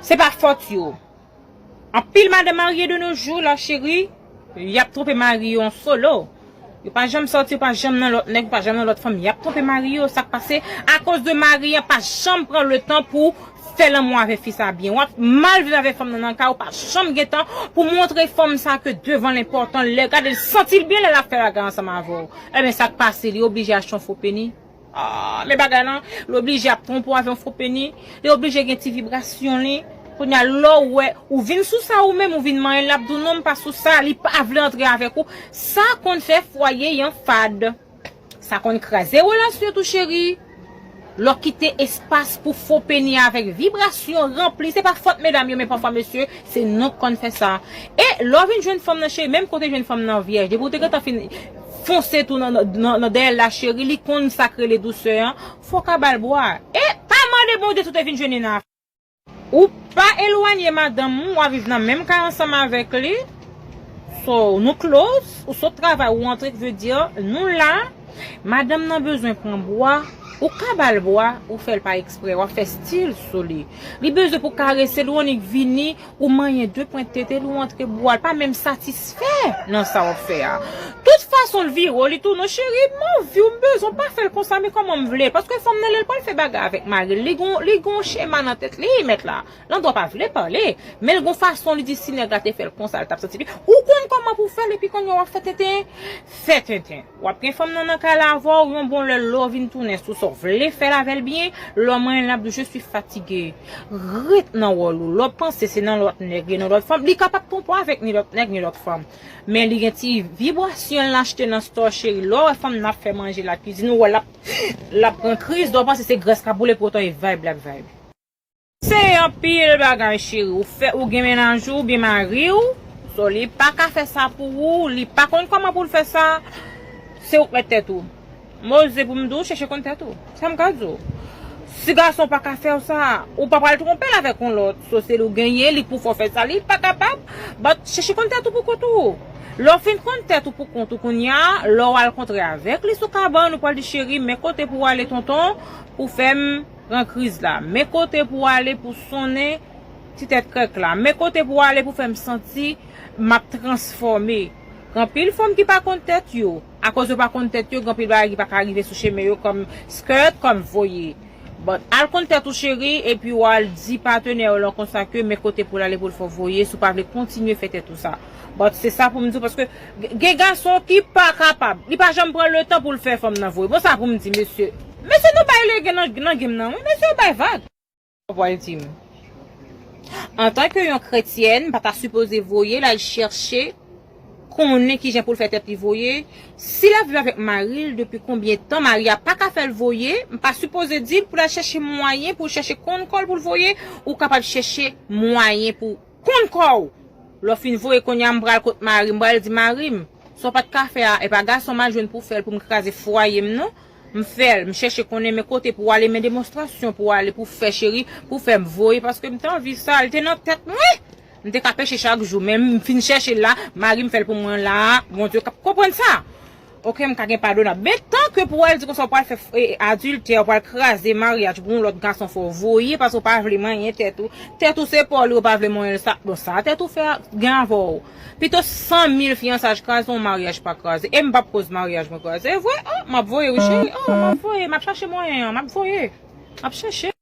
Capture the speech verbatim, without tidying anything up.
Se pa fòt yo. Anpil madanm marye de nos jours la, cheri, y ap twonpe mari yo an solo. Yo pa janm sòti, yo pa janm nan lòt nèg, yo pa janm nan lòt fanm. Y ap twonpe mari yo, sa k pase? Akoz de mari an pa janm pran letan pou fè lanmou avè fi sa byen. W ap mal viv avè fanm nan nan kay, ou pa janm gen tan pou montre fanm sa ke devan l enpòtan, lè gade l santi l byen lè l ap fè bagay ansanm avè w. Ebyen, sa k pase? Li oblije achte yon fo peni. Ah, men bagay lan, li oblije ap twonpe w avè yon fo peni, li oblije gen ti vibrasyon li. Kounye a, lè w wè, ou vin sou sa ou menm, ou vin manyen l, l ap di w non, m pa sou sa, li pa vle antre avèk ou. Sa konn fè fwaye an fad. Sa konn kraze relasyon tou, cheri. Lè w kite espas pou fo peni avèk vibrasyon ranpli, se pa fòt medam yo, men pafwa mesye, se nou k konn fè sa. E lè w vin jwenn fanm nan, cheri, menm kote jwenn fanm nan vyèj, depi w te gentan fin fonse tou nan, nan, nan, nan dèyè l la, cheri, li konn sa k rele dousè an, fò w ka ba l bwa. E pa mande Bondye si w te vin jwenn li nan afè. Ou pa elwanye madanm ou, w ap viv nan menm kay ansanm avèk li. So, nou close, ou sot travay, ou antre, ki vle di, nou la. Madanm nan bezwen pran bwa, ou ka ba l bwa, ou fè l pa eksprè, w ap fè stil sou li. Li bezwen pou karese l, ou annik vini, ou manyen de pwent tete l, ou antre bwa l, pa menm satisfè nan sa w ap fè a. Tout fason, l vire w, li tounen, cheri, m anvi w, m bezwen w, pa fè l konsa, men kòman m vle? Paske fanm nan, lè l pral fè bagay avèk mari l, li gon, li gon chema nan tèt li, mèt la. Landwa pa vle pale, men l gon fason li di si nèg la te fè l konsa, l t ap santi byen. Ou konn kòman pou w fè l, epi kounye a w ap fè tenten? Fè tenten. W ap gen fanm nan nan kay la avè w, yon bon lè lè w vin tounen sou sa w vle fè l avè l byen, lè w manyen l ap di w je suis fatigué. Ret nan wòl ou. Lè w panse se nan lòt nèg, li nan lòt fanm, li kapab twonpe w avèk ni lòt nèg, ni lòt fanm. Men li gen ti vibrasyon l achte nan store, cheri. Lè w wè fanm nan ap fè manje lakizin, ou wè l ap, l ap pran kriz, lè w panse se grès k ap boule, poutan e vibe l ap vibe. Se anpil bagay, cheri. Ou fè, ou gen mennaj ou, oubyen mari w, so li pa ka fè sa pou ou, li pa konn kòman pou l fè sa, se ou k mèt tèt ou. M oze pou m di w, chèche konn tèt ou. Sa m ka di w. Si gason pa ka fè w sa, ou pa pral twonpe l avèk yon lòt. So se li w genyen, li k pou fè w fè sa, li pa kapab. But chèche konn tèt ou pou kont ou. Lè w fin konn tèt ou pou kont ou kounye a, lè w al kontre avèk li sou kabann, ou pral di, cheri, men kote pou w ale, tonton, pou fè m pran kriz la. Men kote pou w ale pou sonnen ti tèt krèk la. Men kote pou w ale pou fè m santi m ap transfòme. Gen anpil fanm ki pa konn tèt yo. Akoz yo pa konn tèt yo, gen anpil bagay ki pa ka rive sou chemen yo, kòm skirt, kòm voye. But al konn tèt ou, cheri, epi w al di patnè w lan konsa ke men kote pou l ale pou l fè w voye, si w pa vle kontinye fè tèt ou sa. But se sa pou m di w, paske g-, gen gason ki pa kapab. Li pa janm pran letan pou l fè fanm nan voye. Bon, sa pou m di, mesye. Mesye, nou bay legen nan, nan game nan, wi. Mesye, yo bay vag. Sa w pral di m? Antanke yon kretyèn, m pa ta sipoze voye l al chèche konnen kijan pou l fè tèt li voye. Si l ap viv avèk mari l, depi konbyen tan mari a pa ka fè l voye, m pa sipoze di l pou l al chèche mwayen pou l chèche konn kò l pou l voye. Ou kapab chèche mwayen pou konn kò w. Lè w fin voye, kounye a m pral kot mari m, m pral di mari m, sa w pa t ka fè a, e pa gason m al jwenn pou fè l pou m kraze fwaye m non. M fè l, m chèche konnen men kote pou w ale, men demonstrasyon pou w ale, pou fè cheri, pou fè m voye, paske m te anvi sa, li te nan tèt mwen. M te ka peche chak jou, men m fin chèche l la, mari m fè l pou mwen la, Bondye k ap konprann sa. Oke, m ka gen padonab. Men tanke pou w al di konsa w pral fè e, adiltè, w pral kraze maryaj pou yon lòt gason, fò w voye, paske w pa vle manyen tèt ou. Tèt ou se pa w li, ou pa vle manyen l, sa, bon, sa tèt ou fè a gen avè w. Pito san mil fiyansaj kraze, yon maryaj pa kraze. E m p ap koz maryaj mwen kraze. E vre, oh, m ap voye wi cheri, oh, m ap voye, m ap chache mwayen an, m ap voye. M ap chache.